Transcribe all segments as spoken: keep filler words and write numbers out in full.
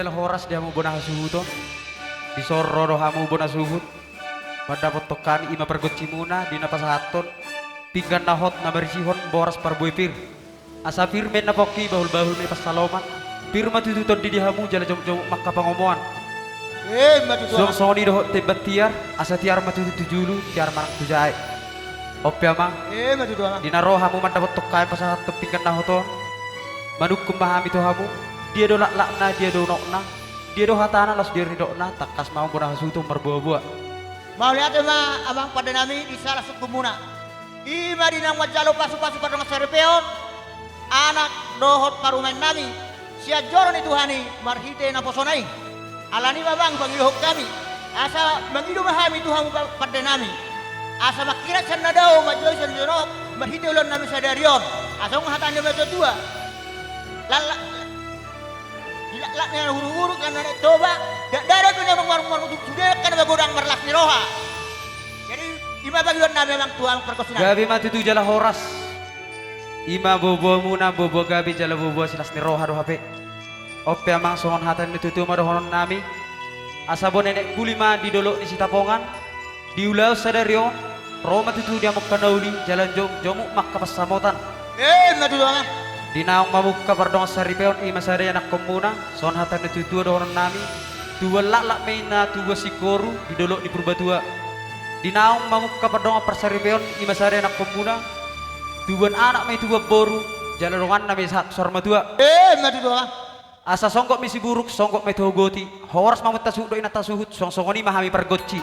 Jala horas di hamu bona hasuhuton. Dison ro do hamu bona suhut mandapothon hami, i ma pargonsimuna di na pasahathon pinggan na hot na marisihon boras parbue pir. Asa pir ma inna pongki, bahulbahul ma i pansalongan. Pir ma tutu tondi di hamu jala jomukjomuk ma angka pangomoan. Ima tutu. Suang songon i dohot temban tiar, asa tiar ma tutu tu julu, tiar ma nang tu jae. On pe amang. Ima tutu amang. Di na ro hamu mandapothon hami pasahathon pinggan na hot on, manungkun ma hami tu hamu, dia do laklakna, dia do unokna, dia do hatana laos dia ridokna, tangkas ma hamu bona hasuhuton marboaboa. Mauliate ma amang pande nami di sala sungkunmuna. I ma di naung manjalo pasupasu pardongan saripeon, anak dohot parumaen nami, sian joro ni Tuhan i marhite naposona i. Alani i ma amang pangidohon hami, asa mangido ma hami tu hamu pa-, pande nami, asa manghiras sian na dao, manjou sian na jonok, marhite ulaon nami sadari on. Asa songon hata ni natuatua, lalla-, di laklak ni na hurungurung, kan na Toba, dakdanak pe na marungurung, sude kan na magodang marlas ni roha. Jadi, i ma pangidoan nami amang tu amang pargonsi nami. Gabe ma tutu jala horas. I ma boaboamuna, boaboa gabe jala boaboa silas ni roha do hape. On pe amang, songon hata ni natuatua ma dohonon nami. Asa boan nenek guli ma di dolok ni Sitapongan. Di ulaon sadari on, ro ma tutu di hamu angka na uli, jala jomukjomuk ma angka pansamotan. Ima tutu amang. Di naung mamungka pardongan saripeon, i ma sada ianakhonmuna, songon hata ni natuatua dohonon nami, tubuan laklak ma i na tubuan singkoru di dolok ni Purbatua. Di naung mamungka pardongan parsaripeon, i ma sada ianakhonmuna, tubuan anak ma i tubuan boru, jala donganna ma i sahat tu saur matua. Ima tutu amang. Asa songgop ma i siburuk, songgop ma i tohogoti. Horas ma hamu tasuhut dohot inanta suhut, suang songon i ma hami pargonsi.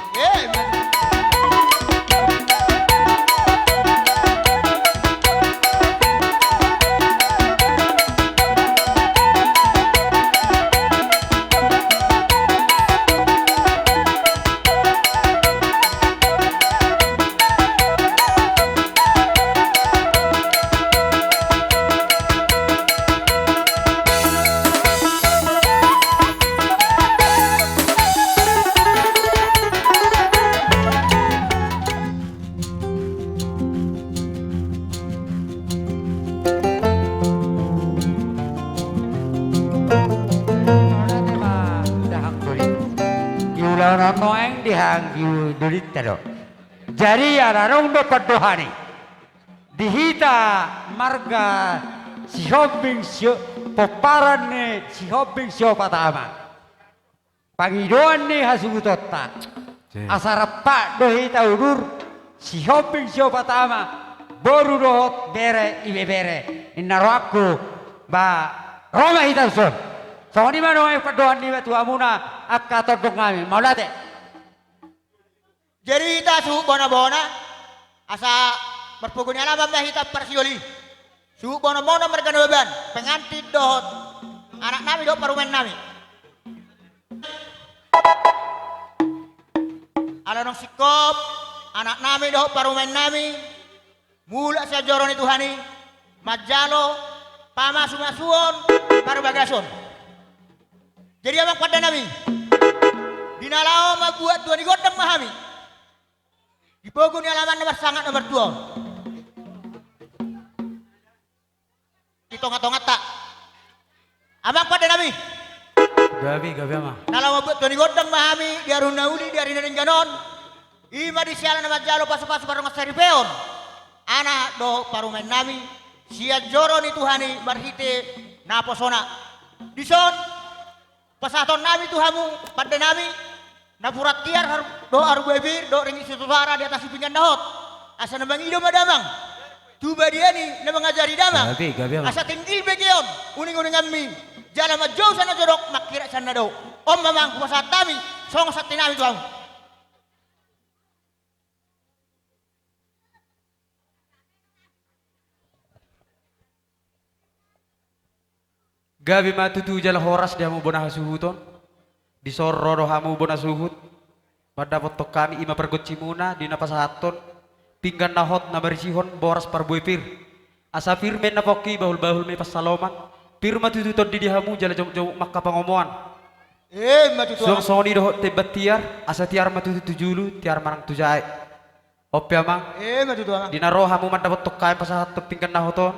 Di ulaon on nuaeng di hang di dolinta do. Jadi ala adong do pandohan i di hita marga Sihombing Sio-, pomparan ni Sihombing Siopat Ama. Pangidoan ni hasuhutonta. Asa rampak do hita udur, Sihombing Siopat Ama, boru dohot bere, ibebere. Inna rohangku, ba, ro ma hita tuson. Songon i ma nuaeng pandohan nami tu hamuna angka tondong nami. Mauliate. Jadi hita suhut bonabona, asa marpogu ni alaman ma hita parsioli. Suhut bonabona marga Nababan, pengantin dohot anak nami dohot parumaen nami. Ala naung singkop anak nami dohot parumaen nami, mulak sian joro ni Tuhan i, manjalo pamasumasuon parbagason. Jadi amang pande nami, di na laho mambuat tua ni gondang ma hami di pogu ni alaman na marsangap na martua on. Di tongatonganta. Amang pande nami. Gabe, gabe amang. Na laho mambuat tua ni gondang ma hami di ari na uli, di ari na denggan on. I ma di siala na manjalo pasupasu pardongan saripeon, anak dohot parumaen nami, sian joro ni Tuhan i marhite naposona. Dison, pasahaton nami tu hamu pande nami, napuran tiar har-, dohot harbue pir, dohot ringgit sitosara di atas ni pinggan na hot. Asa na mangido ma damang tu badia ni na mangajari damang. Gabe, gabe amang. Asa tinggil begeon uninguninganmi, jala manjou sian na jonok, manghiras sian na dao. On ma amang hupasahat hami songon santi nami tu hamu. Gabe ma tutu jala horas di hamu bona hasuhuton. Dison ro do hamu bona suhut mandapothon hami, i ma pargonsimuna, di na pasahathon pinggan na hot na marisihon boras parbue pir. Asa pir ma inna pongki, bahulbahul ma i pansalongan. Pir ma tutu tondi di hamu jala jomukjomuk ma angka pangomoan. Ima tutu. Suang songon i dohot temban tiar, asa tiar ma tutu tu julu, tiar ma nang tu jae. On pe amang. Ima tutu amang. Di na ro hamu mandapothon hami pasahathon pinggan na hot on,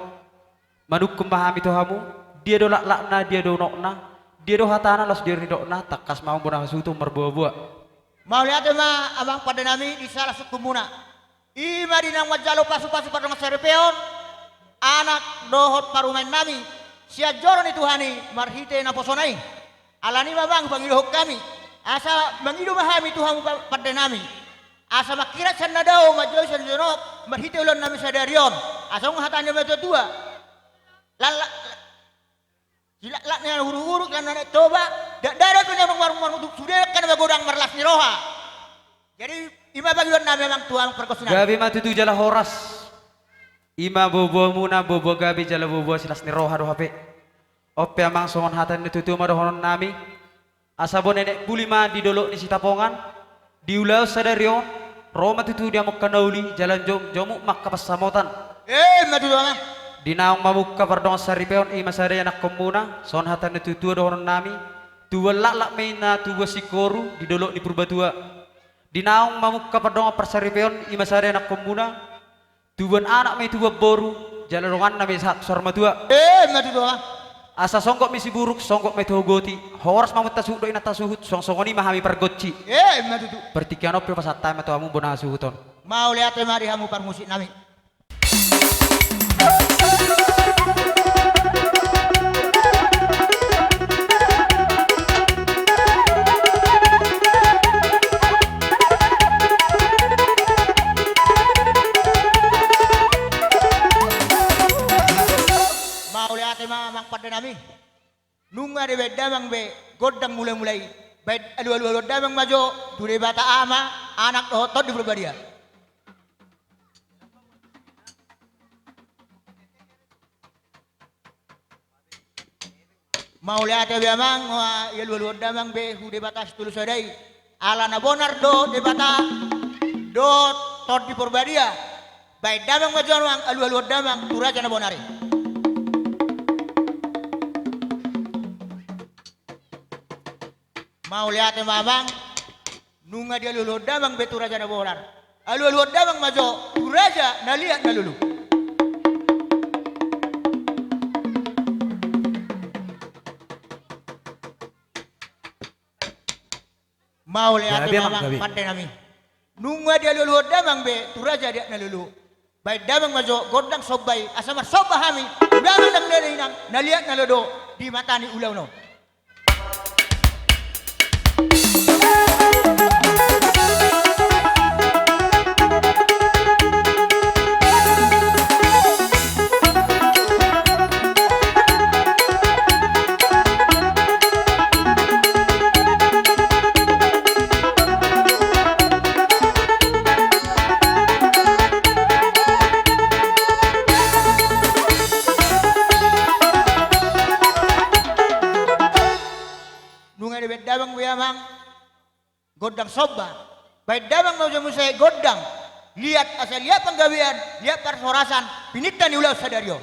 manungkun ma hami tu hamu, dia do laklakna, dia do unokna, Dia do hatana, laos dia do nidokna, tangkas ma hamu bona hasuhuton marboaboa. Mauliate ma amang pande nami di sala sungkunmuna. I ma di naung manjalo pasupasu pardongansaripeon, anak dohot parumaen nami, sian joro ni Tuhan i marhite naposona i. Alani ma amang pangidohon hami, asa mangido ma hami tu hamu pa-, pande nami. Asa mangkirat sian na dao manjalo sian na jonok, marhite ulaon nami sadari on. Asa songon hata ni natuatua. Lala-, Silaklak ni na huruhuru, silaklak ni na Toba, dakdanak pe na marung marung marung, sude angka na magodang marlas ni roha. Jadi, i ma pangidoan nami amang tu amang pargonsi nami. Gabe ma tutu jala horas. I ma boaboamuna, boaboa gabe jala boaboa silas ni roha do hape. On pe amang songon hata ni natuatua ma dohonon nami. Asa boan nenek buli ma di dolok ni Sitapongan, di ulaon sadari on, ro ma tutu di amongka na uli, jala jo-, jomuk ma angka pansamotan. Emma tutu amang. Di naung mamungka pardongansaripeon i ma sada ianakhonmuna, songon hata ni natuatua dohonon nami, tubuan laklak ma i na tubuan singkoru di dolok ni Purbatua. Di naung mamungka pardongan parsaripeon i ma sada ianakhonmuna, tubuan anak ma i tubuan boru, jala donganna ma i sahat tu saur matua. Emma tutu amang. Asa songgop ma i siburuk, songgop ma i tohogoti. Horas ma hamu tasuhut dohot inanta suhut, suang songon i ma hami pargonsi. Emma tutu. Partingkian on pe pasahat hami ma tu hamu bona hasuhuton. Mauliate ma di hamu parmusik nami. Mauliate ma amang pande nami. Nunga dibaen damang be gondang mulamula i. Baen alualuhon damang ma jo tu Debata Ama, Anak dohot Tondi Porbadia. Mauliate be amang, nunga dialualuhon damang be tu Debata Sitolu Sada i. Ala na bonar do Debata dohot Tondi Porbadia. Baen damang ma jo amang alualuhon damang tu raja na bonar i. Mauliate ma amang, nunga dialualuhon damang be tu raja na bonar. Alualuhon damang ma jo tu raja na liat na lolo. Mauliate ma amang pande nami. Nunga dialualuhon damang be tu raja liat na lolo. Baen damang ma jo gondang somba i, asa marsomba hami tu damang nang dainang na liat na lolo di mata ni ulaon on. Nunga dibaen damang be amang gondang somba. Baen damang ma jo muse gondang liat, asa liat panggabean, liat parhorasan, pininta ni ulaon sadari on.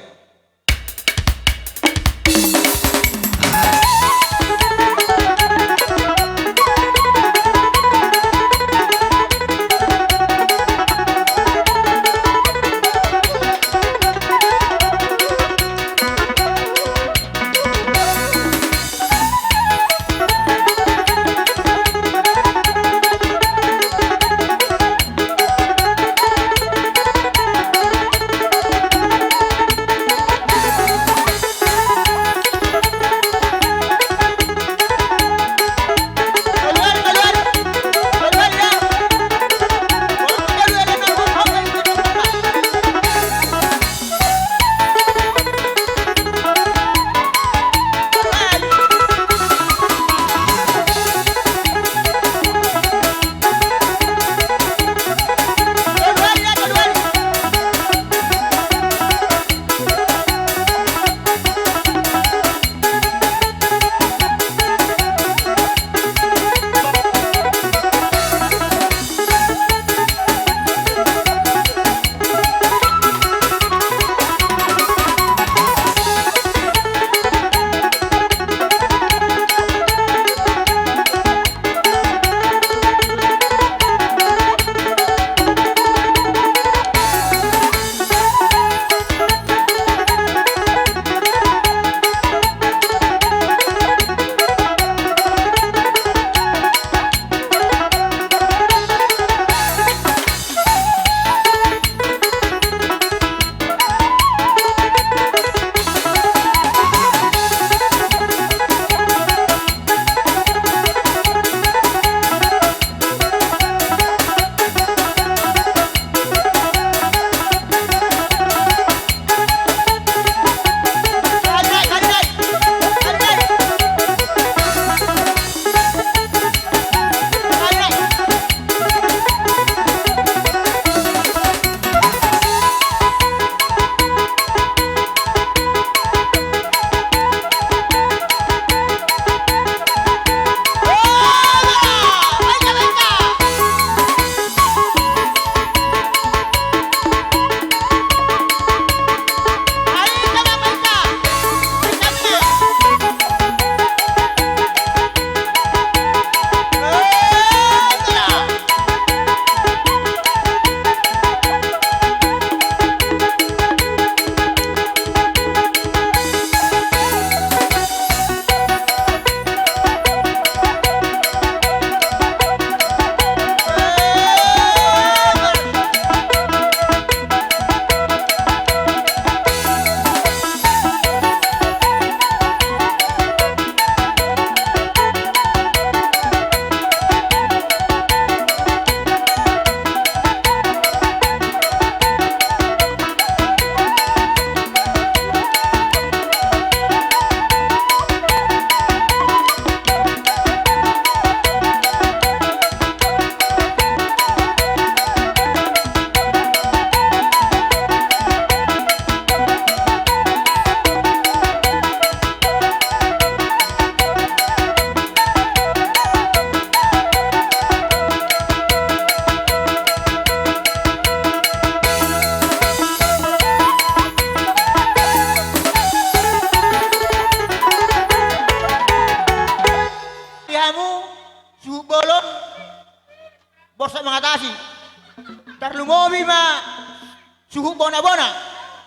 bona-bona.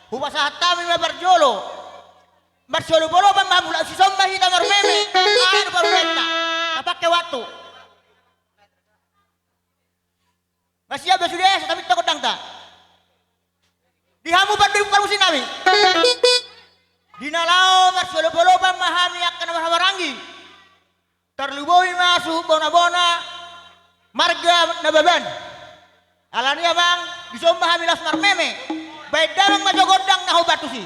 Hupasahat hami ma parjolo. Marsiolop-olopan ma hamu laos disomba hita marmeme. Ala ni parumaenta. Tapake waktu. Masiap do sude, so taminta gondangta. Di hamu pardi parmusik nami. Di na laho marsiolop-olopan ma hami angka na marhahamaranggi. Tarlumobi ma suhut bona-bona marga Nababan. Alani amang, disomba hami laos marmeme. Baen damang ma jo gondang na hombar tusi.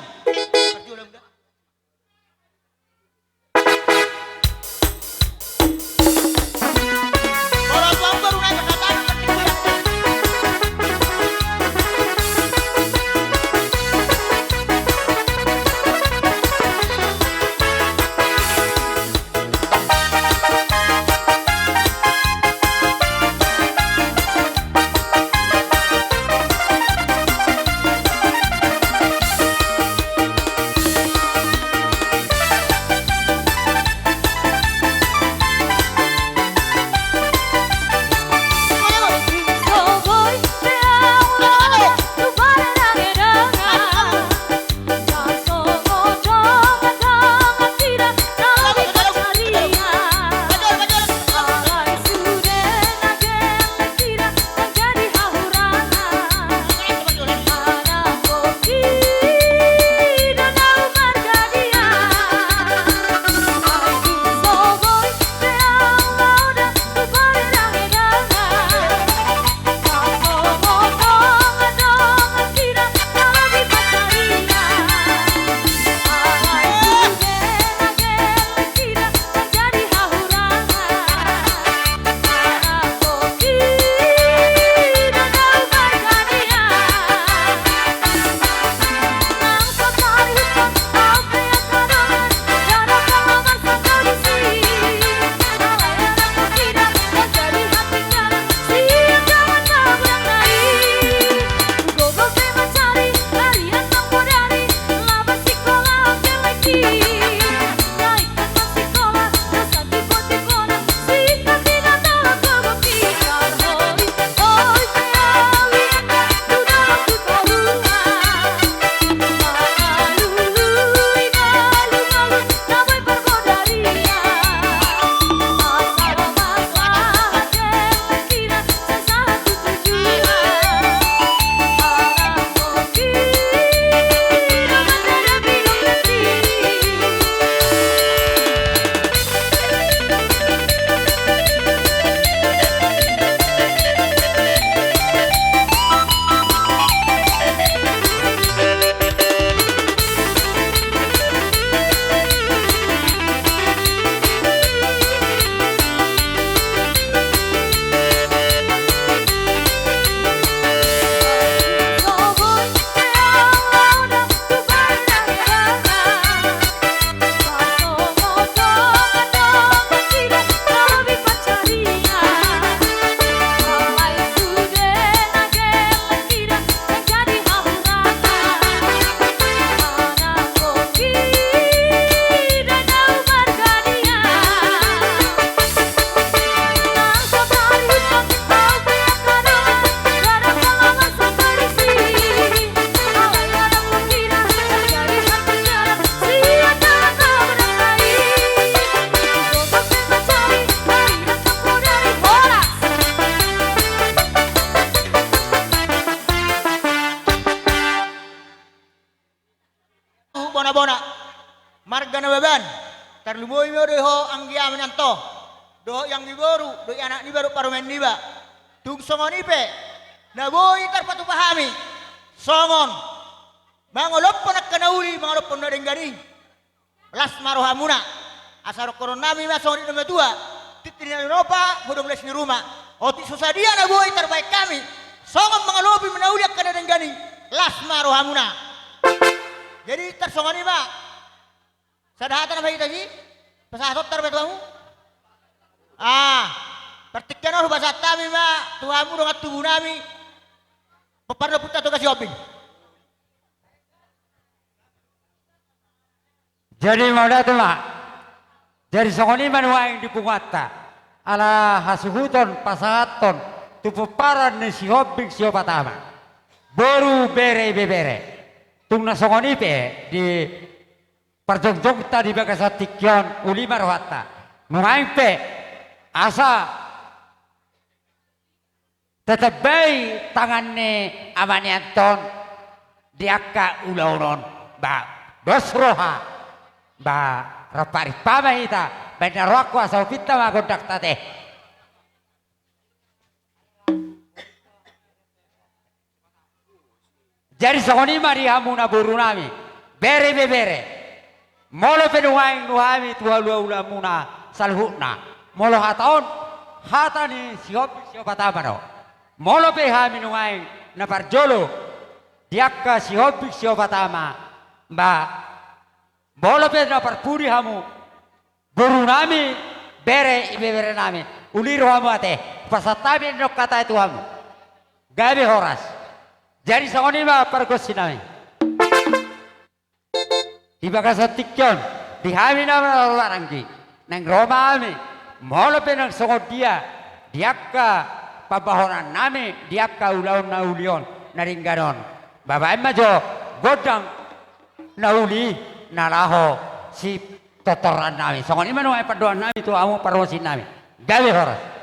Bona-bona marga Nababan, tarlumobi ma dohot ho anggi ama ni Anto, dohot i anggi boru, dohot i anak niba dohot parumaen niba. Tung songon i pe na boi tarpatupa hami songon mangolophon angka na uli, mangolophon na denggan i. Las ma rohamuna. Asa dohonon nami ma songon i na matua: Tintin ni opa, hudong les ni ruma. Otik so sadia na boi tarbahen hami songon mangolopi manauli angka na denggan i, las ma rohamuna. Jadi tarsongon i ma. Sada hata nama hita si pasahaton tar batu hamu. Ah, partingkian on hupasahat hami ma tu hamu dongan tubu nami, pomparan ni ompunta Toga Sihombing. Jadi mauliate ma. Jadi songon i ma nuaeng di punguanta, ala hasuhuton pasahathon tu pomparan ni Sihombing siopat ama. boru, bere, ibebere. Tung na songon i pe di parjongjongta di bagasan tingki on, uli ma rohanta. Nuaeng pe asa tatambai tangan ni Ama ni Anton di angka ulaon on. Ba dos roha, ba rap ari pama hita, baen na rohangku asa hupinta ma gondangta te. Jadi songon i ma di hamu na boru nami, bere, ibebere. Molo pe nuaeng nuaeng tu hula-hula muna saluhutna, molo hata on, hata ni Sihombing Siopat Ama do. Molo pe hami nuaeng na parjolo di angka Sihombing Siopat Ama, ba molo pe na parpudi hamu, boru nami, bere, ibebere nami, uli rohamu ate, pasahat hami annon hata i tu hamu. Gabe horas. Jadi songon i ma pargonsi nami. Di bagasan tingki on, di hami na marhahamaranggi, naeng ro ma hami, molo pe naeng songon dia di angka pambahenan nami di angka ulaon na uli on, na denggan on. Ba baen ma jo gondang na uli na laho sitortoran nami. Songon i ma nuaeng pandohan nami tu hamu pargonsi nami. Gabe horas.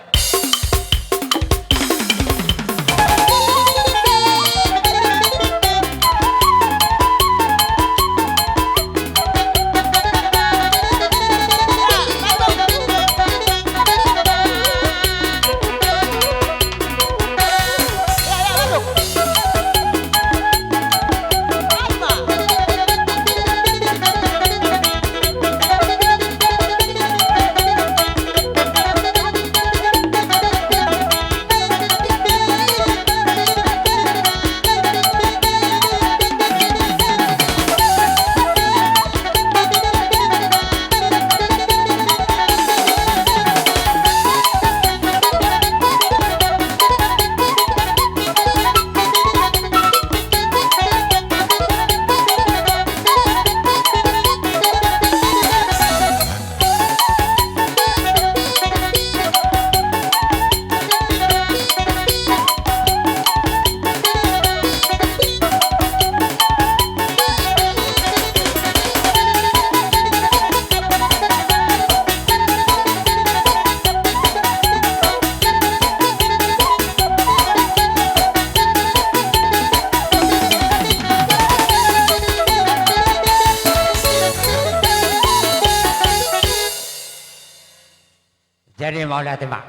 Jadi mauliate ma.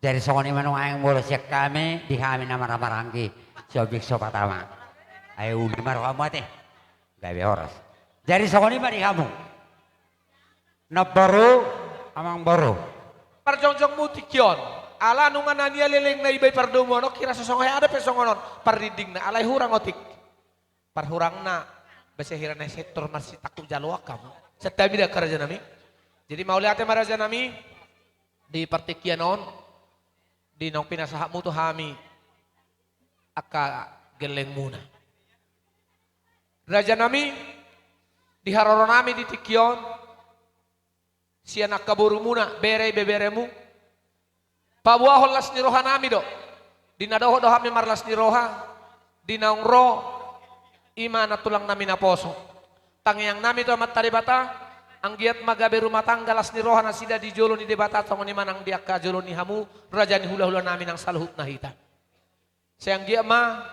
Jadi songon i ma nuaeng molo sian hami, di hami na marhahamaranggi Sihombing Siopat Ama. Ai uli ma rohamu ate. Gabe horas. Jadi songon i ma di hamu. Namboru, amangboru. Parjongjongmu tingki on. Ala nunga na nialeleng na iba i pardomuan on, hira so songon i, adong pe songon on. Pardingdingna, alai hurang otik. Parhurangna, basa hira na i setor marsitangkup jaloon hamu. Santabi da angka raja nami. Jadi mauliate ma raja nami, di partingkian on, di naung pinasahatmu tu hami angka gellengmuna. Raja nami, di haroro nami di tingki on, sian angka borumuna, bere ibeberemu, paboahon las ni roha nami do. Di na dohot do hami marlas ni roha, di naung ro, i ma nantulang nami naposo. Tangiang nami tu Amanta Debata, anggiat ma gabe rumah tangga las ni roha nasida di jolo ni Debata, songon i ma nang di angka jolo ni hamu, raja ni hulahula nami nang saluhutna hita. Sai anggiat ma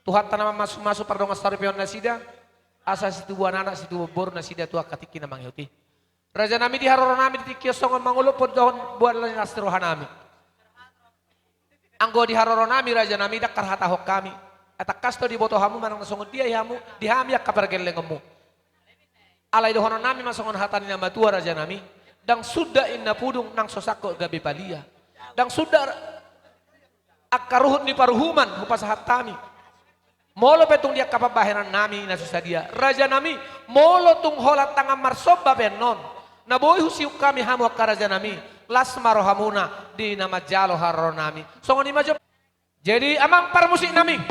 Tuhanta na mamasumasu pardongansaripeon nasida, asa situbuan anak situbuan boru nasida tu angka tingki na mangihut i. Raja nami, di haroro nami di tingki on songon mangolophon dohot boan las ni roha nami. Anggo di haroro nami raja nami, ndang tarhatahon hami. Ai tangkas do diboto hamu manang na songon dia i hamu di hami angka pargellengonmu. Alai dohonon nami ma songon hata ni na matua raja nami, ndang suda inna pudung nang so sangkot gabe palia. Ndang suda angka ruhut ni paruhuman hupasahat hami. Molo pe tung di angka pambahenan nami na so sadia, raja nami, molo tung holan tangan marsomba pe annon, na boi husiuk hami hamu angka raja nami, las ma rohamuna di na manjalo haroro nami. Songon i ma jo. Jadi amang parmusik nami,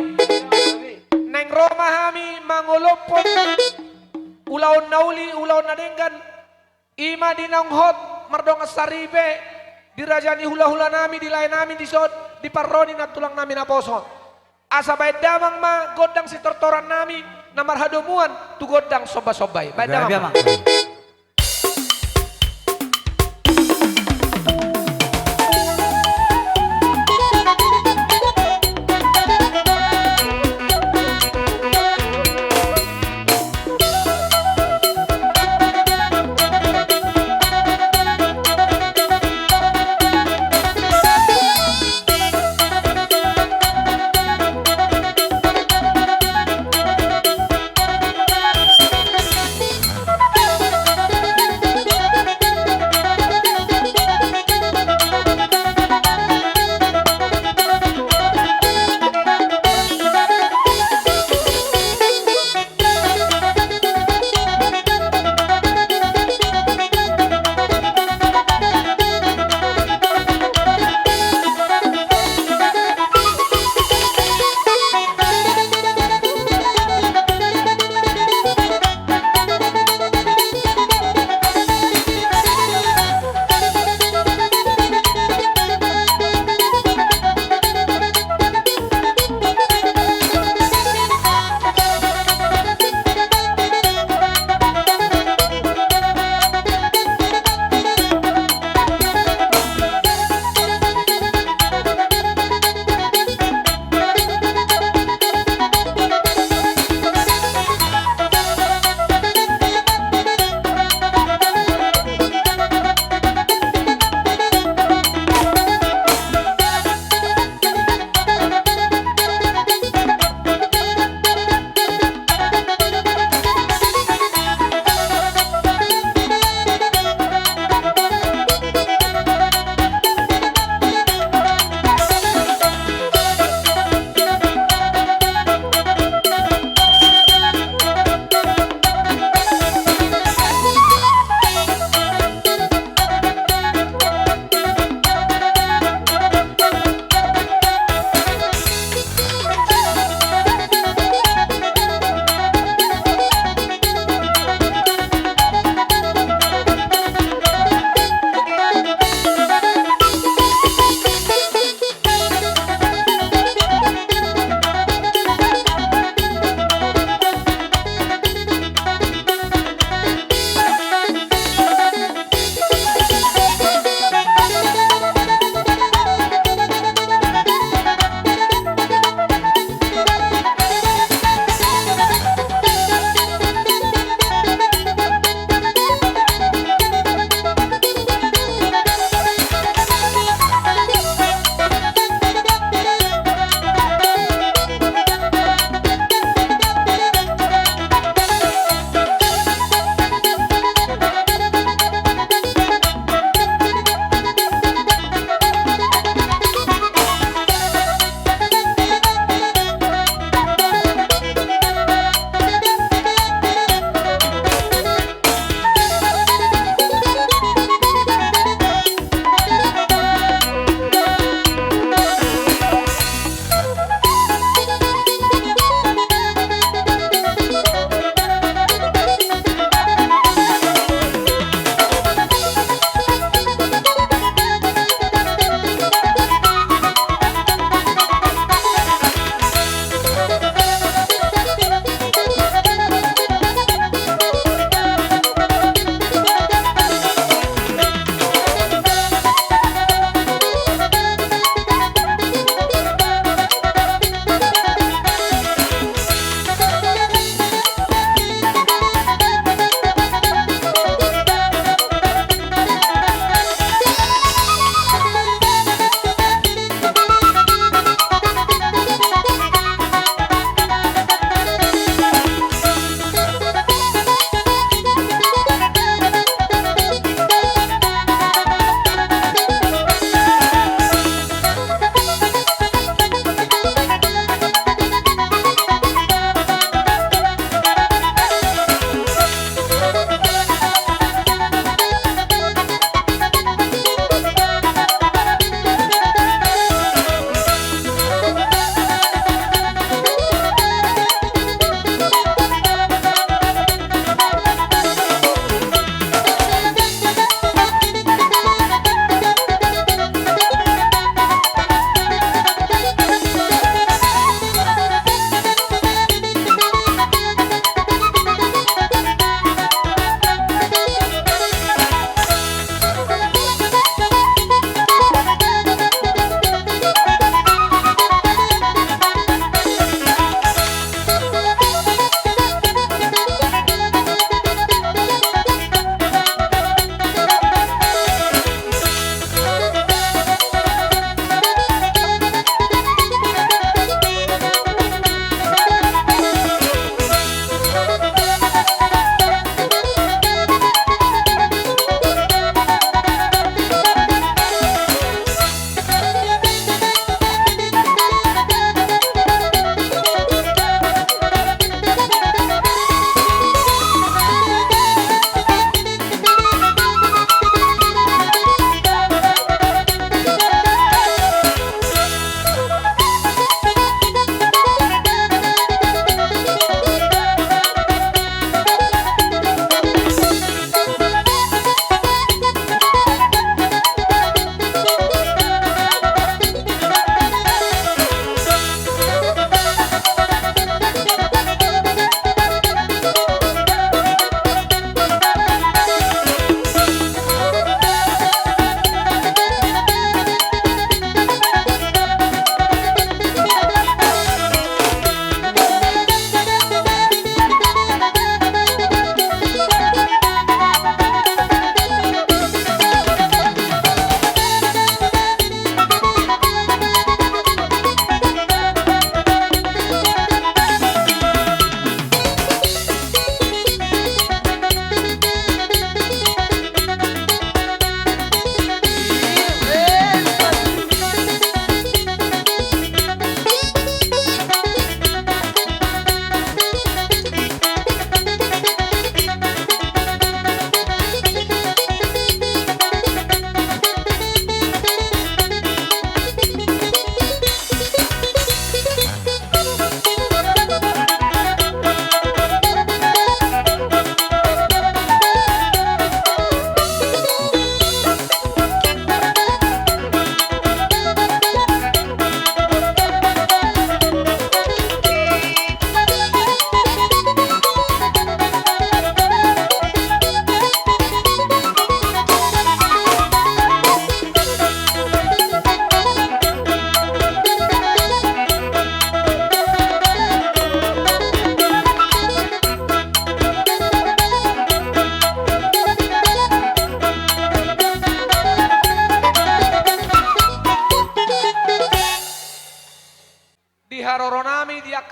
naeng ro ma hami mangolophon ulaon na uli, ulaon na denggan, i ma di naung hot mardongan saripe di raja ni hulahula nami, di lae nami dison, di parro ni nantulang nami naposo. Asa baen damang ma gondang sitortoran nami na marhadomuan tu gondang sombasomba i. Baen damang ma.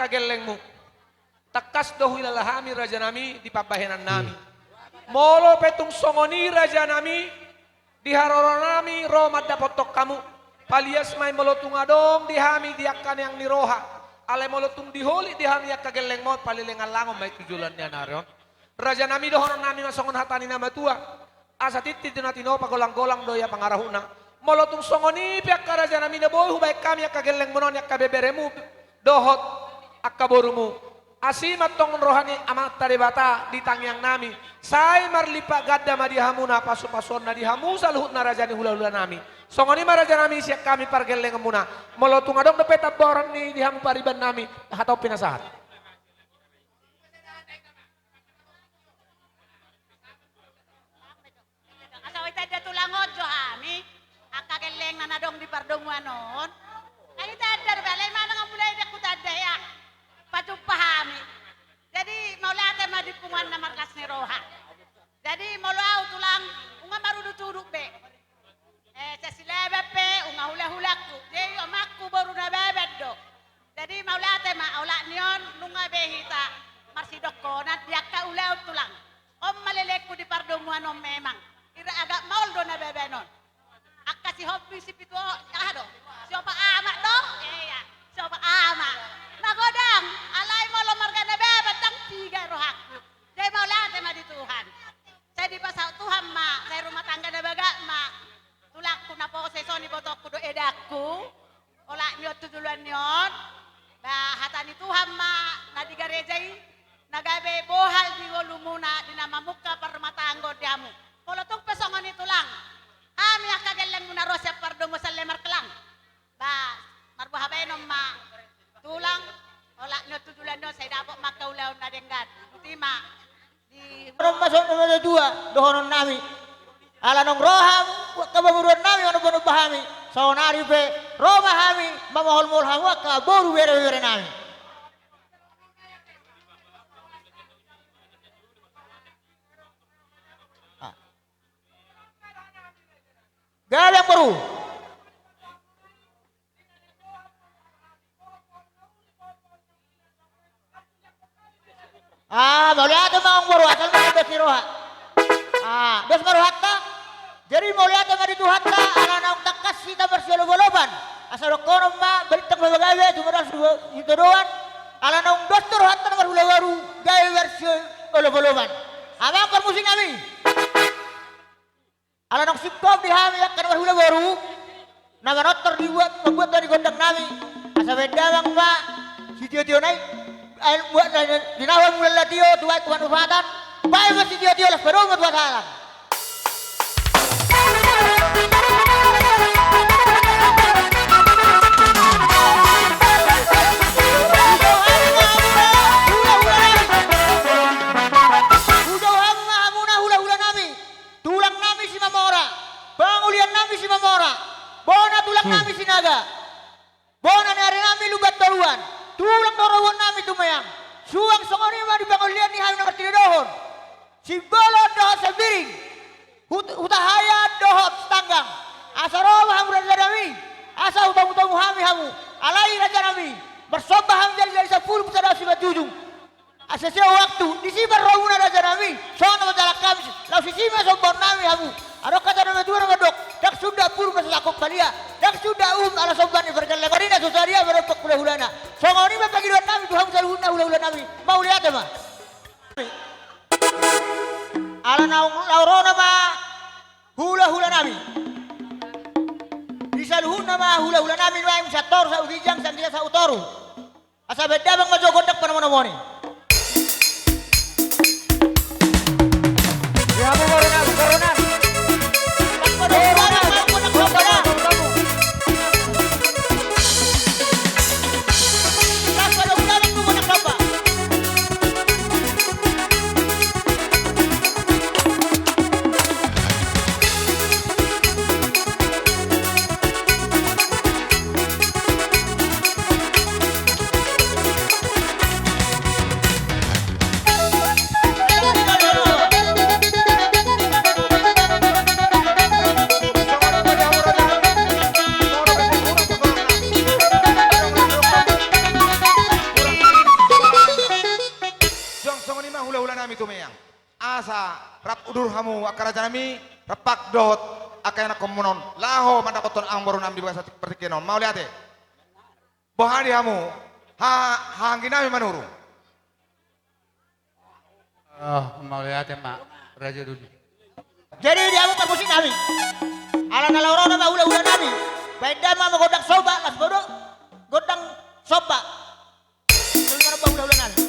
gellengmu. Tangkas do huilala hami rajanami di pambahenannami. Molo pe tung songon i rajanami, di haroronami ro mandapothon hamu. Palias ma i molo tung adong di hami di angka neang ni roha. Alai molo tung diholit di hami angka gellengmon, palelengan langon ma i tu joloan ni ari on. Rajanami, dohononnami ma songon hata ni na matua. Asa tintin do na tinopa, golang-golang do ia pangarahutna. Molo tung songon i pe angka rajanami na boi hubahen hami angka gellengmon on, angka beberemu dohot angka borumu. Asi ma antong roha ni Amanta Debata di tangiangnami. Sai marlipat ganda ma di hamuna pasu-pasuonna di hamu saluhutna raja ni hula-hulanami. Songon i ma rajanami sian hami pargellengonmuna. Molo tung adong dope tamboran ni di hamu paribannami, hatop pinasahat. Asa huitanda tulang on jo hami angka gellengna na adong di pardomuan on. Ai tanda do, bale manang mulai dia hutanda ya. Pajumpa hami. Jadi mauliate ma di punguan na marlas ni roha. Jadi molo au tulang, nunga marudut-udut be. Eh, sasilaban pe nunga hula-hulangku, jadi omakku boru Nababan do. Jadi mauliate ma, olat ni on nunga be hita marsidokkonan di angka ulaon tulang. On ma lelengku di pardomuan on memang. Ira agak maol do Nababan on. Angka si hombing si pitu o, aha do? Si opat amak do? Iya, si opat amak. Magodang, alai molo marga Nababan ndang piga rohangku. Jadi mauliate ma di Tuhan. Sai dipasaut Tuhan ma, sai rumah tangga na bagak ma. Tulangku na poso i, songon i ibotongku dohot edangku. Olat ni on tu joloan ni on. Ba hata ni Tuhan ma na di gareja i, na gabe bohal di ngolumuna di na mamungka parrumahtanggaon di hamu. Molo tung pe songon i tulang, hami angka gellengmuna ro sian pardomuan Sale Markelang. Ba, marboha baenon ma tulang, olat ni on tu joloan ni on sai dapot ma angka ulaon na denggan. Boti ma. Di ro ma songon na matua dohononnami. Ala naung ro hamu angka pamoruonnami manomba-nomba hami. Saonari pe ro ma hami mamohol-mohol hamu angka boru bere-berenami. Ah. Gabe amang boru. Ah, mauliate ma amang boru, asal ma dos ni roha. Ah, dos ma rohanta. Jadi mauliate ma di Tuhanta, ala naung tangkas hita marsiolop-olopan. Asa dohonon ma, balintang ma gabe, sumaras sitadoan. Ala naung dos do rohanta na marhula boru, gabe marsiolop-olopan. Amang parmusiknami. Ala naung singkop di hami angka na marhula boru, na manortor dibuat, mambuat ma di gondangnami, asa baen damang ma sitio-tio nai, ai buat na di na hula-hula tio, tu baen tu manufatan, baen ma sitio-tio, laos padomu ma tu hatalan. Hujou hamu ma hamuna hula-hula nami. Tulang nami Simamora, pangulian nami Simamora, bona tulang nami Sinaga, bona ni ari nami Lumban Toruan, tulang dohot raja nami Tumeang, suang songon i ma di pangollian ni hami na martinodohon, Simbolon dohot Sembiring, Hut-, Hutahaean dohot Sitanggang, asa ro ma hamu raja nami, asa hutamu-tamu hami hamu, alai raja nami, marsomba hami jala-jala sampulu, pusa dao simanjujung. Asa sian waktu disi parrohamuna raja nami, songon na manjalang hami, laos disi ma sombaon nami hamu. Adong hata na matua na mandok, ndang suda puru na so sangkop palia, ndang suda uhum ala somba ni pargellengon i na so sadia manompa hula-hulana. Songon i ma pangidoan nami tu hamu saluhutna hula-hula nami, mauliate ma. Ala naung laho ro nama hula-hula nami. Di saluhutna ma hula-hula nami nuaeng, sahat toru sahat tu ginjang, sahat tu ginjang sahat tu toru. Asa baen damang ma jo gondang panomu-nomu i. Di hamu boru nami, boru nami. Boru nami, boru nami. Rap udur hamu angka raja nami, rap dohot angka ianakhonmuna on, laho mandapothon amangboru nami di bagasan partingkian on. Mauliate. Boha di hamu? Ha, haha anggi nami Manurung. Oh, mauliate ma, Raja Dudi. Jadi di hamu parmusik nami, ala na laho ro nama hulahula nami, baen damang ma gondang somba, laos godang gondang somba. Laos ro ba hulahula nami.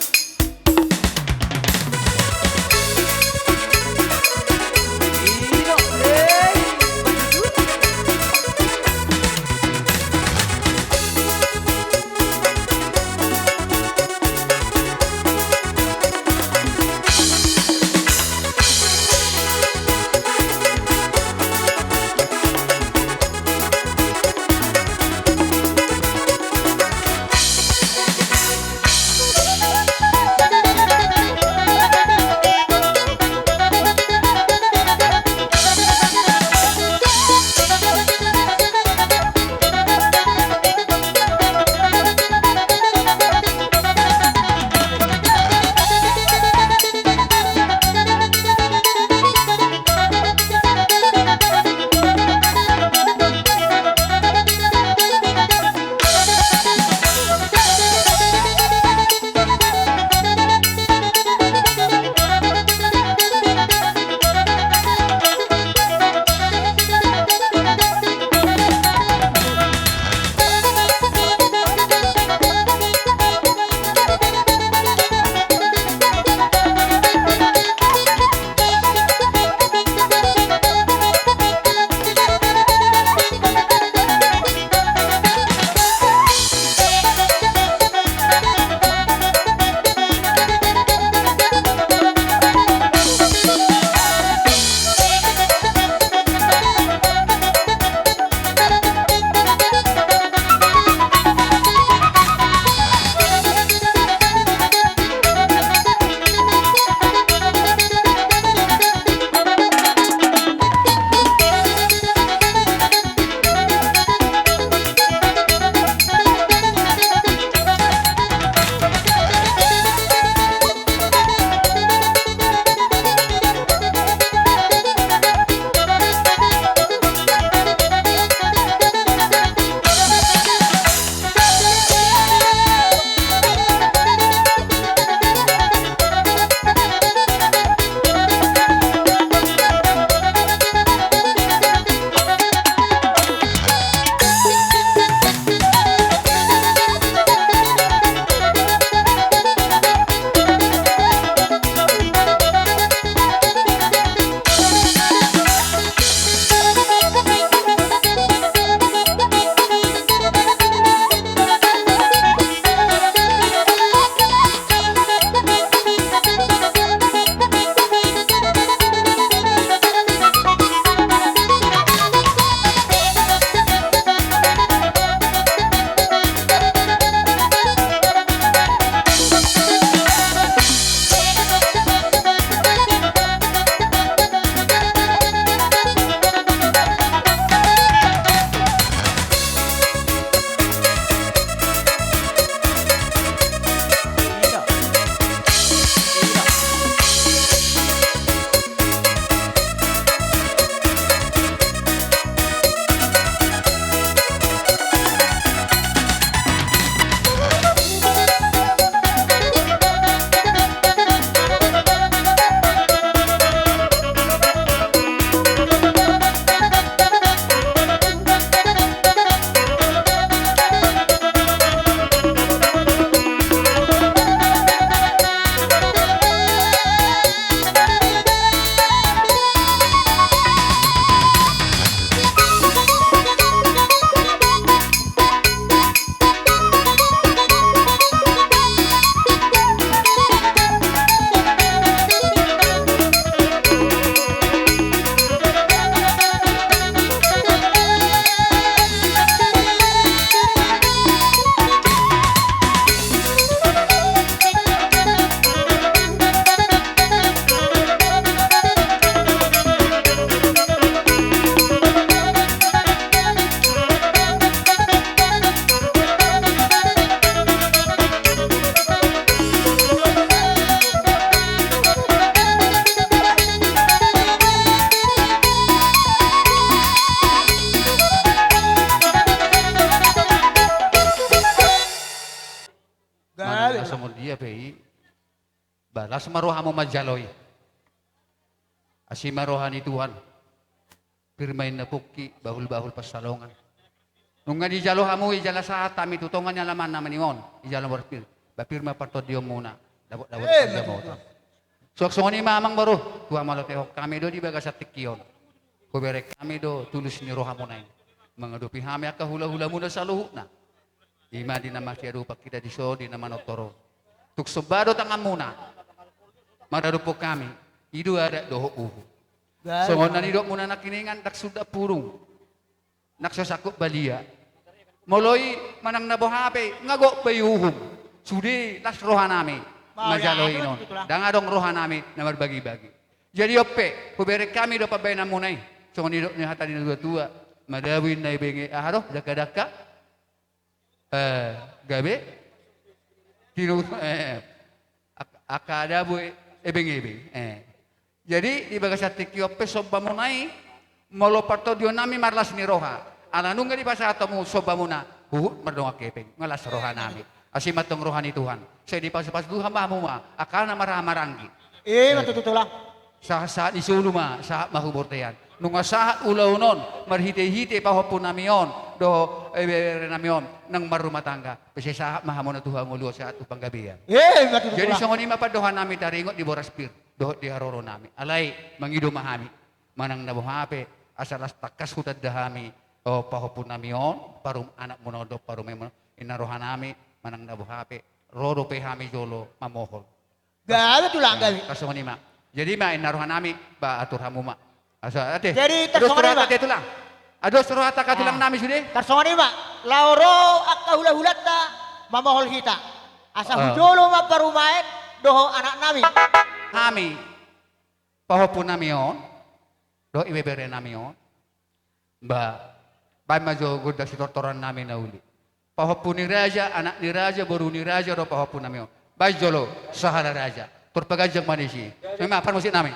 Las ma rohamu manjalo i. Asi ma roha ni Tuhan. Pir ma inna pongki, bahul-bahul pansalongan. Nunga dijalo hamu i jala sahat hami tu tonga ni alaman nama ni on, dijalo ma pir. Ba pir ma partondionmuna, dapot-dapot panjamota. Suang songon i ma amang boru, tua malotehon hami do di bagasan tingki on. Hubereng hami do tulus ni rohamuna i mangadopi hami angka hula-hulamuna saluhutna. I ma di na masiadopan hita dison di na manortor on. Tung somba do tanganmuna maradophon hami, i do adat dohot uhum. Songon na nidokmuna nangkiningan, ndang sundat pudung, ndang so sangkut balia. Molo i manang na boha pe, nga gok ba i uhum. Sude las rohanami manjalo i on. Ndang adong rohanami na marbagi-bagi. Jadi on pe hubereng hami do pambaenanmuna i. Songon nidok ni hata ni na tua-tua, madabu inna ebeng, aha do, dangka-dangka, eh, gabe, tinu, eh, ak-, angka dabu e-, ebeng-ebeng, eh. Jadi di bagasan tingki on pe sombamuna i, molo partondionami marlas ni roha, ala nunga dipasahat hamu sombamuna, huhut mardongan hepeng, nga las rohanami. Asi ma antong roha ni Tuhan, sai dipasu-pasu Tuhan ma hamu ma angka na marhaha maranggi. I ma tutu, Tulang. Sahat-sahat ni solu ma, sahat ma hu bortean. Nunga sahat ulaon on marhite-hite pahompunami on dohot ibeberenami on naung marrumah tangga, pe sai sahat ma hamuna tu hangoluan, sahat tu panggabean. I ma tutu, Tulang. Jadi songon i ma pandohanami taringot di boras pir dohot di haroronami. Alai mangido ma hami, manang na boha pe, asa las tangkas hutanda hami, o, pahompunami on, parum-, anakmuna on dohot parumaenmuna on, inna rohanami, manang na boha pe, ro dope hami jolo mamohol. Gabe, Tulang, gabe. Tarsongon i ma. Jadi ma inna rohanami, ba atur hamu ma. Asa, ate. Jadi tarsongon i ma. Ate, Tulang. Ados rohanta, angka tulangnami sude. Tarsongon i ma. Laho ro angka hula-hulanta mamohol hita. Asa hujolo ma parumaen dohot anaknami. Hami pahompunami on dohot ibeberenami on. Ba, baen ma jo gondang sitortorannami na uli. Pahompu ni raja, anak ni raja, boru ni raja do pahompunami on. Baen jolo sahala raja. Tor paganjang ma disi. Songon i ma parmusiknami.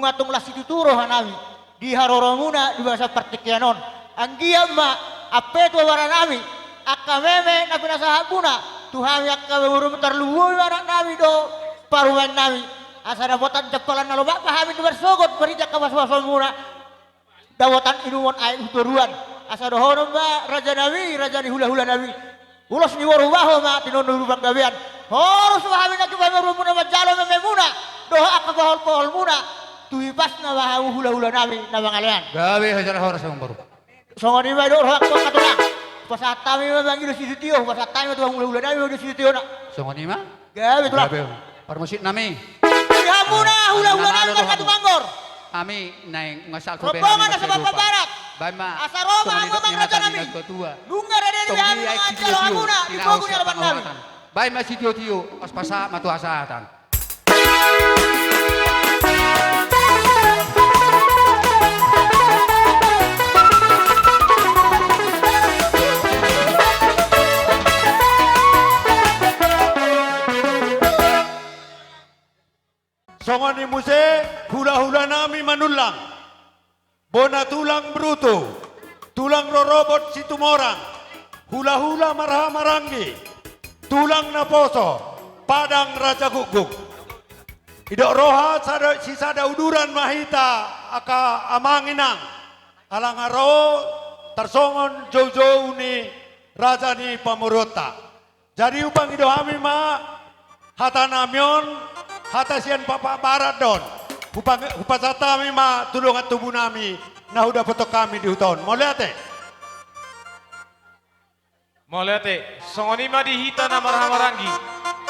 Antong las situtu rohanami di haroromuna di bagasan partingkian on. Anggiat ma ampe tu abaranami angka meme na pinasahatmuna tu hami angka borumu, tarlumobi ma anaknami dohot parumaennami, asa dapotan jampalan na lomak ma hami na marsogot marhite angka pasupasunmuna. Dapotan inumon aek tu toruan, asa dohonon ma rajanami, raja ni hulahulanami: Ulos ni boru baho ma tinon ni ulu panggabean. Horas ma hami nangkin pamoruonmuna manjalo mememuna dohot angka paholpaholmuna tu hipasna ma hamu hulahulanami na mangalean. Gabe, horas, horas, amangboru. Songon i ma didok rohangku angka tulang. Hupasahat hami ma mangido sitio, hupasahat hami ma tu hamu hulahulanami mangido sitiona. Songon i ma. Gabe, tulang. Gabe, parmusiknami. Di hamuna hulahulanami marga Tumanggur. Hami naeng ngasal tu rombongan na sapapat barat. Baen ma. Asa ro ma hamu, amang rajanami. Nunga rade di hami manjalo hamuna di pogu ni alaman nami. Baen ma sitiotio, pasahat ma tu hasahatan. Songon i muse hulahulanami Manullang, bona tulang Brutu, tulang rorobot Situmorang, hulahula marhahamaranggi, tulang naposo, Padang Raja Gukguk. Didok roha sada, sisada uduran ma hita angka amang inang, ala nga ro tarsongon joujou ni raja ni pamoruonta. Jadi hupangido hami ma hatanami on, hata sian papak barat do on. Hupa-, hupasahat hami ma tu dongan tubunami na hudapothon hami di huta on. Mauliate. Mauliate. Songon i ma di hita na marhahamaranggi,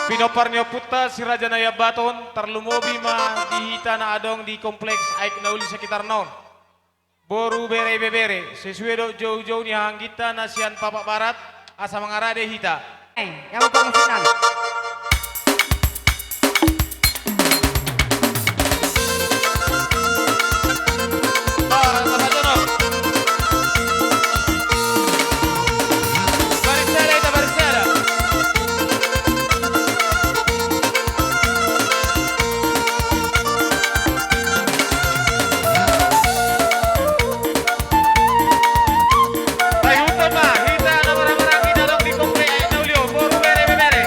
pinompar ni ompunta si Raja Naiambaton, tarlumobi ma di hita na adong di kompleks Aek Nauli sekitarna on. Boru, bere, ibebere, sesuai dohot joujou ni hahaangginta na sian papak barat, asa mangarade hita. Eh, ya, mau pakai sinan. Sai huton ma hita na marhahamaranggi na adong di kompleks Aek Nauli on, boru, bere, ibebere.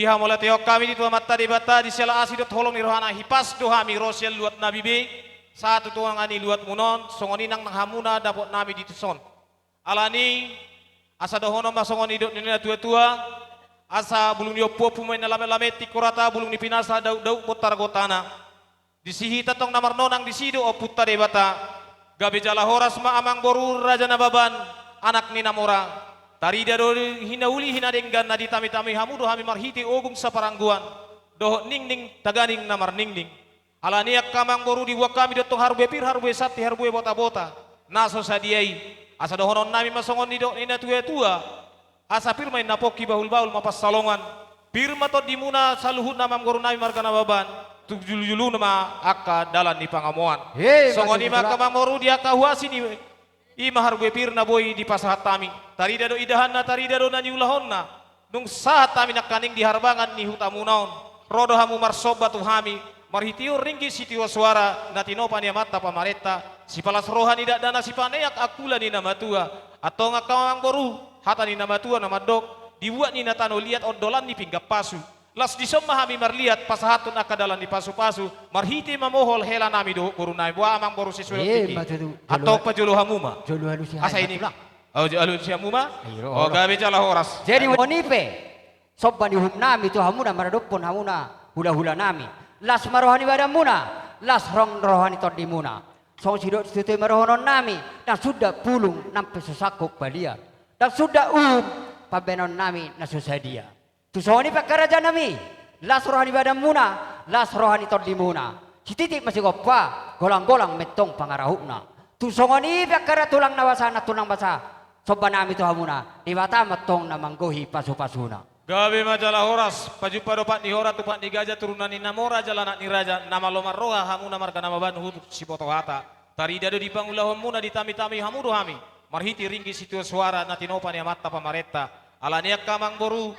Hamuliatehon hami di Tuhan Amanta Debata, di siala asi dohot holong ni rohana hipas do hami ro sian luat nami be, sahat tu tonga ni luatmuna on, songon i nang hamuna dapot nami di tuson. Alani, asa dohonon ma songon nidok ni na tua-tua, asa bulung ni ompu-ompu ma inna lame-lame, tingko rata bulung ni pinasa, dauk-dauk bontar gotana. Disi hita tong na marnonang disi do Ompunta Debata. Gabe jala horas ma amangboru Raja Nababan, anak ni na mora. Tarida do hinauli hinadenggan na ditami-tami hamu do hami marhite ogung saparanggoan dohot ningning taganing na marningning. Alani angka amangboru, dibuat hami do tong harbue pir, harbue santi, harbue bota-bota na so sadia i. Asa dohonon nami ma songon nidok ni na tua-tua. Asa pir ma inna pongki, bahul-bahul ma pansalongan. Pir ma tondimuna saluhutna amangboru nami marga Nababan, tu julu-juluna ma angka dalan ni pangomoan. Songon i ma angka amangboru, di angka huasi ni i ma harbue pir na boi dipasahat hami. Tarida do idahanna, tarida do na niulahonna. Dung sahat hami nangkaning di harbangan ni hutamuna on, ro do hamu marsomba tu hami, marhitehon ringgit sitio soara na tinopa ni Amanta pamarenta, sipalas roha ni dakdanak, sipaneak angkula ni na matua, antong angka amangboru, hata ni na matua na mandok, dibuat ni na tano liat ondolan ni pinggan pasu. Las dison ma hami marliat pasahathon angka dalan ni pasu-pasu, marhite mamohol hela nami dohot boru nami, boha amangboru sesuai. Antong pajolo hamu ma. Asa i nang. Alusi hamu ma. O, gabe jala horas. Jadi on i pe, somba ni uhum nami tu hamuna maradophon hamuna hula-hula nami. Las ma roha ni badanmuna, las roha ni tondimuna. Songon sidok situtu ma dohonon nami, na sunda pulung nang pe so sangkop balian, na sunda uhum pambahenon nami na so sadia. Tu songon i pe angka raja nami, las roha ni badanmuna, las roha ni tondimuna. Sititi ma sigompa, golang-golang ma antong pangarahutna. Tu songon i pe angka tulang na basa, nantulang basa, somba nami tu hamuna, Debata ma antong na manggohi pasu-pasuna. Gabe ma jala horas, pajumpang do pat ni hora tu pat ni gaja, turunan ni na mora jala anak ni raja, na malo marroha hamuna marga Nababan huhut siboto hata. Tarida do di pangulahonmuna, ditami-tami hamu do hami marhite ringgit sitio soara na tinopa ni Amanta pamarenta. Alani angka amangboru,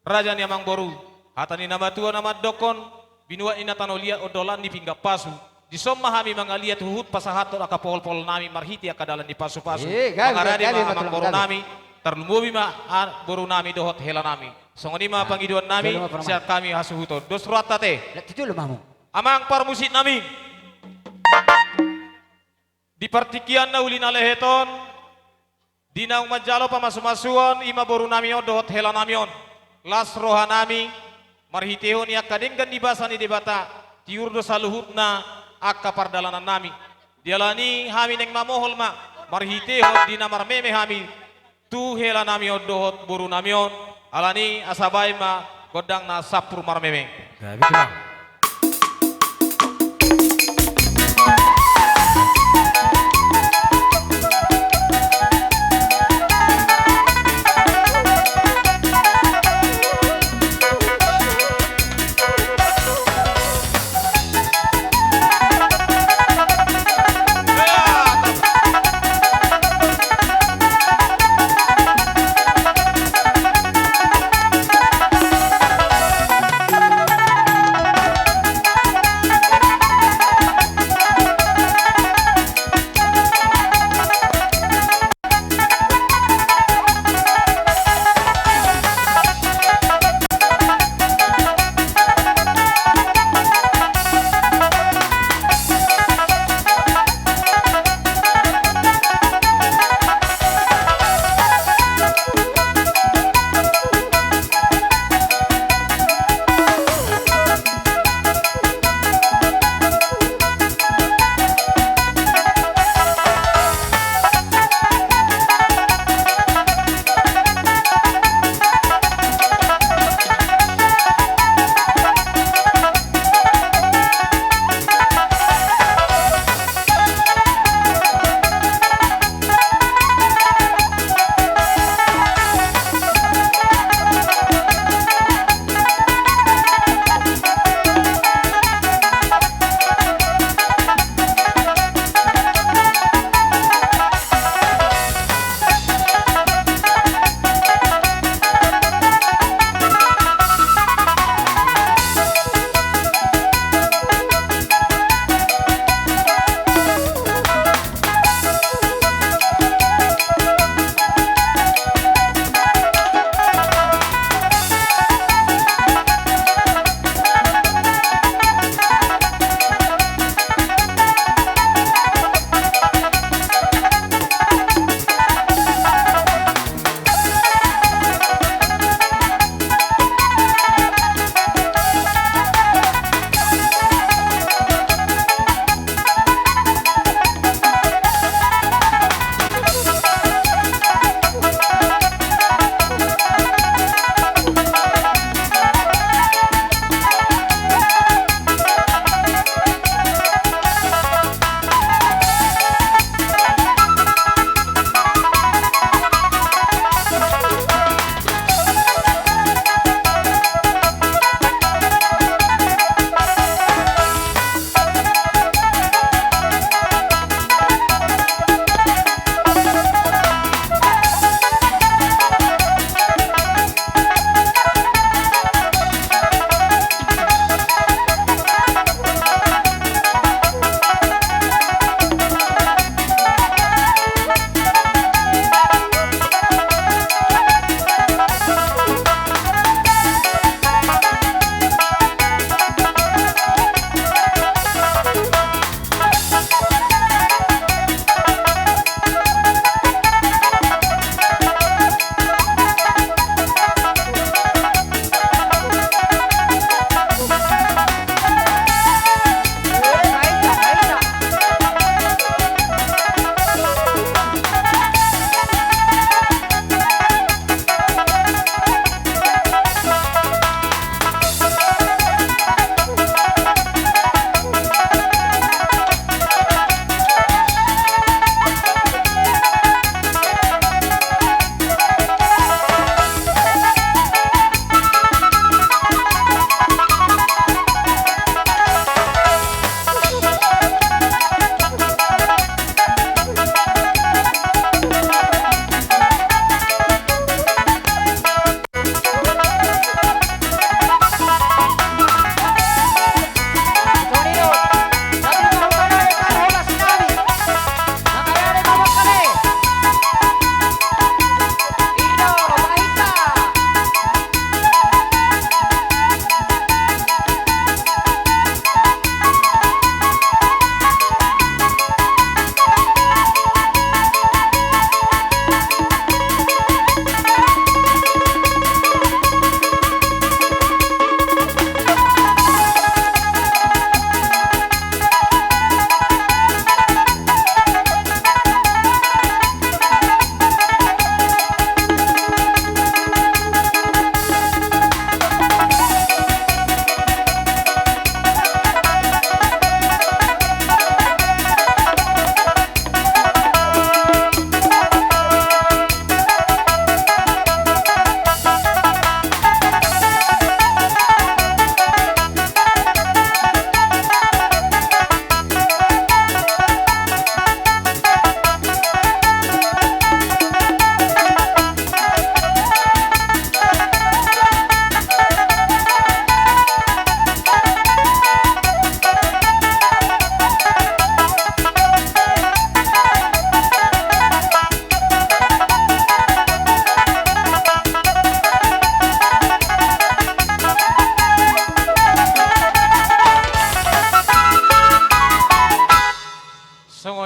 raja ni amangboru, hata ni na matua na mandokhon, binuat ni na tano liat ondolan ni pinggan pasu. Dison ma hami mangaliat huhut pasahathon angka pohol-pohol nami marhite angka dalan ni pasu-pasu. Mangarade ma amangboru nami, tarlumobi ma boru nami dohot hela nami. Songon i ma pangidoan nami sian hami hasuhuton. Dos rohanta ate. Amang parmusik nami. Di partingkian na uli na lehet on, di naung manjalo pamasu-masuon, i ma boru nami on dohot hela nami on. Las roha nami, marhitehon i angka denggan ni basa ni Debata, tiur do saluhutna angka pardalanan nami. Dialani hami naeng mamohol ma, marhitehon di na marmeme hami, tu hela nami on dohot boru nami on, alani asa baen ma gondang na sampur marmeme.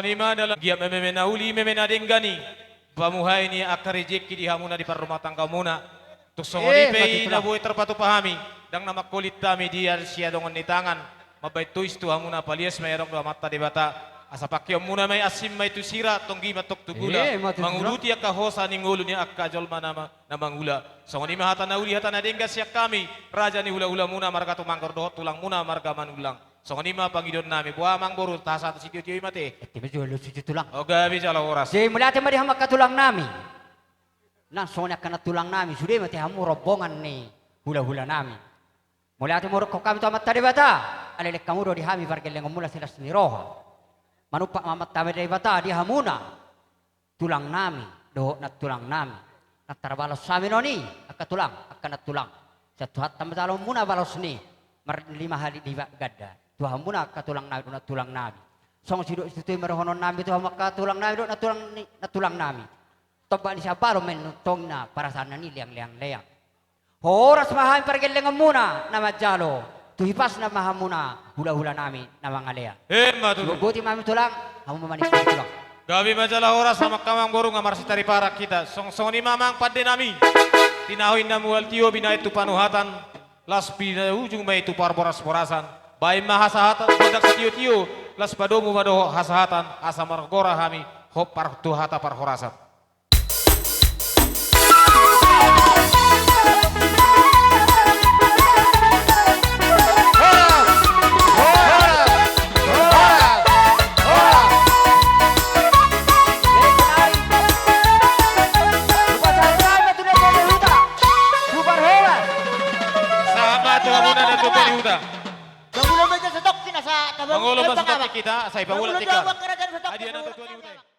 Ima dalan giat meme na uli, meme na denggan i. Pamuhai ni angka rejeki di hamuna di parrumatanggaonmuna. Tung songon i pe i na boi tarpatupa hami, ndang na mangkolit hami di siadongan ni tangan. Mambahen tois tu hamuna, palias ma i, adong do Amanta Debata. Asa pangkeonmuna ma i, asing ma i tu sira, tonggi ma tong tu gula. Manguluti angka hosa ni ngolu ni angka jolma na mangula. Songon i ma hata na uli, hata na denggan sian hami, raja ni hulahulamuna marga Tumanggur dohot tulangmuna marga Manullang. Songon i ma pangidoannami, boha amangboru, tahasahat sitiotio i ma te. Gabe jala horas. Jadi mauliate ma di hamu angka tulangnami. Nang songon i angka nantulangnami, sude ma te hamu rombongan ni hulahulanami. Mauliate ma hudok hami tu Amanta Debata, alai lehon hamu do di hami pargellengonmuna silas ni roha. Manumpak ma Amanta Debata di hamuna tulangnami dohot nantulangnami. Nang tarbalos hami non i, angka tulang, angka nantulang. Sian Tuhanta ma jaloonmuna balos ni marlima hali lipat ganda tu hamuna angka tulangnami dohot nantulangnami. Songon sidok situtu ma dohononnami tu hamu angka tulangnami dohot nantulang ni, nantulangnami. Tombak ni siambaron ma i, nunga tong na parasaanna i leang, leang, leang. Horas ma hami pargellengonmuna na manjalo, tu hipasna ma hamuna hulahulanami na mangalean. Ima tutu. Boti ma hami tulang, hamu ma manis tulang. Gabe ma jala horas, amang, amangboru, nga marsitariparan hita. Song, songon i ma, amang, pandenami. Tinahu inna mual tio binahen tu panuhatan, laos pinaujung ma i tu parborasborasan. Bahen ma hasahatan gondang sitiotio, laos padomu ma dohot hasahatan, asa margora hami hot par-, tu hata parhorasan. Mangolu ma satongkin hita, sai pangolu tingki. Hadiah na tutu di huta.